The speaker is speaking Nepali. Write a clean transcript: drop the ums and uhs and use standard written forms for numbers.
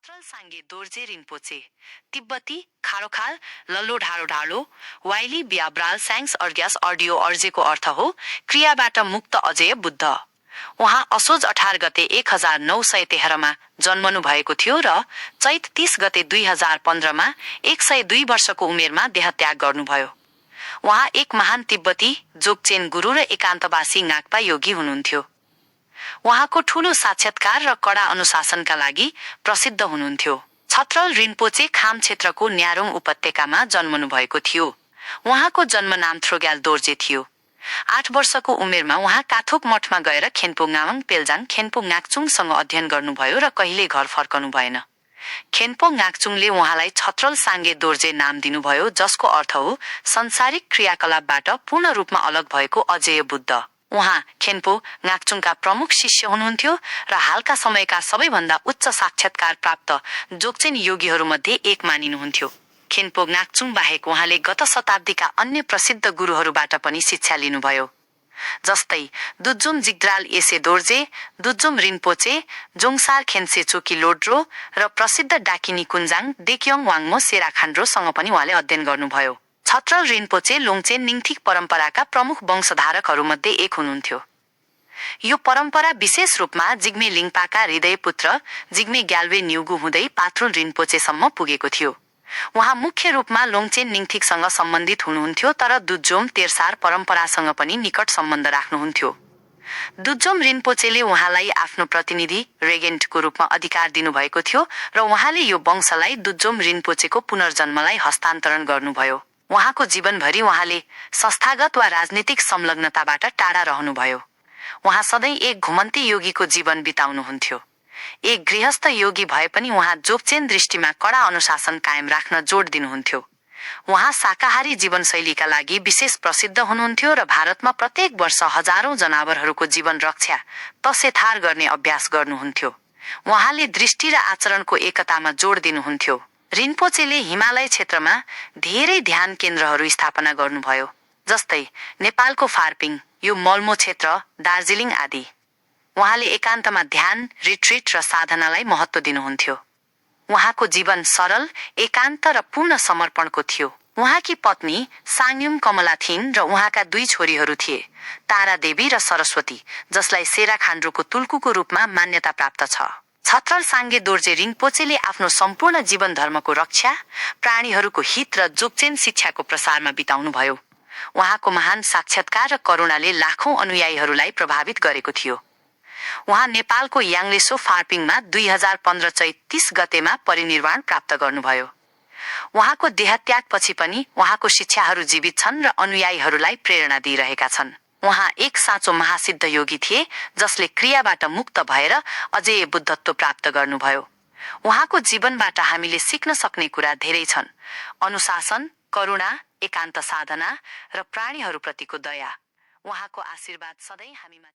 छत्रल साङ्गे दोर्जे रिम्पोचे तिब्बती खारोखाल लल्लो ढाडो ढाडो वाइली ब्याब्राल स्याङ्स अर्ग्यास अर्डियो अर्जेको अर्थ हो क्रियाबाट मुक्त अजेय बुद्ध। उहाँ असोज 18 गते 1913 जन्मनु भएको थियो र चैत 30 गते 2015 102 वर्षको उमेरमा देहत्याग गर्नुभयो। उहाँ एक महान तिब्बती जोगचेन गुरु र एकान्तवासी नागपा योगी हुनुहुन्थ्यो। उहाँको ठूलो साक्षात्कार र कडा अनुशासनका लागि प्रसिद्ध हुनुहुन्थ्यो। छत्रल रिम्पोचे खाम क्षेत्रको न्यारोङ उपत्यकामा जन्मनु भएको थियो। उहाँको जन्म नाम थ्रोग्याल दोर्जे थियो। 8 वर्षको उमेरमा उहाँ काथोक मठमा गएर खेन्पो गावाङ पेल्जाङ खेन्पो ङाक्चुङसँग अध्ययन गर्नुभयो र कहिले घर फर्कनु भएन। खेन्पो ङाक्चुङले उहाँलाई छत्रल साङ्गे दोर्जे नाम दिनुभयो, जसको अर्थ हो संसारिक क्रियाकलापबाट पूर्ण रूपमा अलग भएको अजेय बुद्ध। उहाँ खेन्पो ङाक्चुङका प्रमुख शिष्य हुनुहुन्थ्यो र हालका समयका सबैभन्दा उच्च साक्षात्कार प्राप्त जोगचेन योगीहरूमध्ये एक मानिनुहुन्थ्यो। खेन्पो ङाक्चुङ बाहेक उहाँले गत शताब्दीका अन्य प्रसिद्ध गुरुहरूबाट पनि शिक्षा लिनुभयो, जस्तै दुज्जुम जिग्द्राल एसे दोर्जे, दुज्जुम रिम्पोचे, जोङसार खेन्से चोकी लोड्रो र प्रसिद्ध डाकिनी कुन्जाङ देक्योङ वाङमो सेराखान्ड्रोसँग पनि उहाँले अध्ययन गर्नुभयो। छत्रल रिम्पोचे लोङचेन निङथिक परम्पराका प्रमुख वंशधारकहरूमध्ये एक हुनुहुन्थ्यो। यो परम्परा विशेष रूपमा जिग्मे लिङपाका हृदय पुत्र जिग्मे ग्याल्वे न्युगु हुँदै पात्रुल रिम्पोचेसम्म पुगेको थियो। उहाँ मुख्य रूपमा लोङचेन निङथिकसँग सम्बन्धित हुनुहुन्थ्यो, तर दुज्जोम तेर्सार परम्परासँग पनि निकट सम्बन्ध राख्नुहुन्थ्यो। दुज्जोम रिम्पोचेले उहाँलाई आफ्नो प्रतिनिधि रेगेन्टको रूपमा अधिकार दिनुभएको थियो र उहाँले यो वंशलाई दुज्जोम रिम्पोचेको पुनर्जन्मलाई हस्तान्तरण गर्नुभयो। उहाँको जीवनभरि उहाँले संस्थागत वा राजनीतिक संलग्नताबाट टाढा रहनुभयो। उहाँ सधैँ एक घुमन्ते योगीको जीवन बिताउनुहुन्थ्यो। एक गृहस्थ योगी भए पनि उहाँ जोगचेन दृष्टिमा कडा अनुशासन कायम राख्न जोड दिनुहुन्थ्यो। उहाँ शाकाहारी जीवनशैलीका लागि विशेष प्रसिद्ध हुनुहुन्थ्यो र भारतमा प्रत्येक वर्ष हजारौं जनावरहरूको जीवन रक्षा तसेथार गर्ने अभ्यास गर्नुहुन्थ्यो। उहाँले दृष्टि र आचरणको एकतामा जोड दिनुहुन्थ्यो। रिम्पोचेले हिमालय क्षेत्रमा धेरै ध्यान केन्द्रहरू स्थापना गर्नुभयो, जस्तै नेपालको फार्पिङ, यो मल्मो क्षेत्र, दार्जिलिङ आदि। उहाँले एकान्तमा ध्यान, रिट्रिट र साधनालाई महत्त्व दिनुहुन्थ्यो। उहाँको जीवन सरल, एकान्त र पूर्ण समर्पणको थियो। उहाँकी पत्नी साङयुम कमला थिइन् र उहाँका 2 छोरीहरू थिए, तारा देवी र सरस्वती, जसलाई सेराखान्ड्रोको तुल्कुको रूपमा मान्यता प्राप्त छ। छत्रल साङ्गे दोर्जे रिम्पोचेले आफ्नो सम्पूर्ण जीवन धर्मको रक्षा, प्राणीहरूको हित र जोगचेन शिक्षाको प्रसारमा बिताउनुभयो। उहाँको महान साक्षात्कार र करुणाले लाखौं अनुयायीहरूलाई प्रभावित गरेको थियो। उहाँ नेपालको याङलेसो फार्पिङमा 2015 चैत 30 गतेमा परिनिर्वाण प्राप्त गर्नुभयो। उहाँको देहत्यागपछि पनि उहाँको शिक्षाहरू जीवित छन् र अनुयायीहरूलाई प्रेरणा दिइरहेका छन्। उहाँ एक साँचो महासिद्ध योगी थिए, जसले क्रियाबाट मुक्त भएर अजेय बुद्धत्व प्राप्त गर्नुभयो। उहाँको जीवनबाट हामीले सिक्न सक्ने कुरा धेरै छन्। अनुशासन, करुणा, एकान्त साधना र प्राणीहरूप्रतिको दया। उहाँको आशीर्वाद सधैँ हामीमा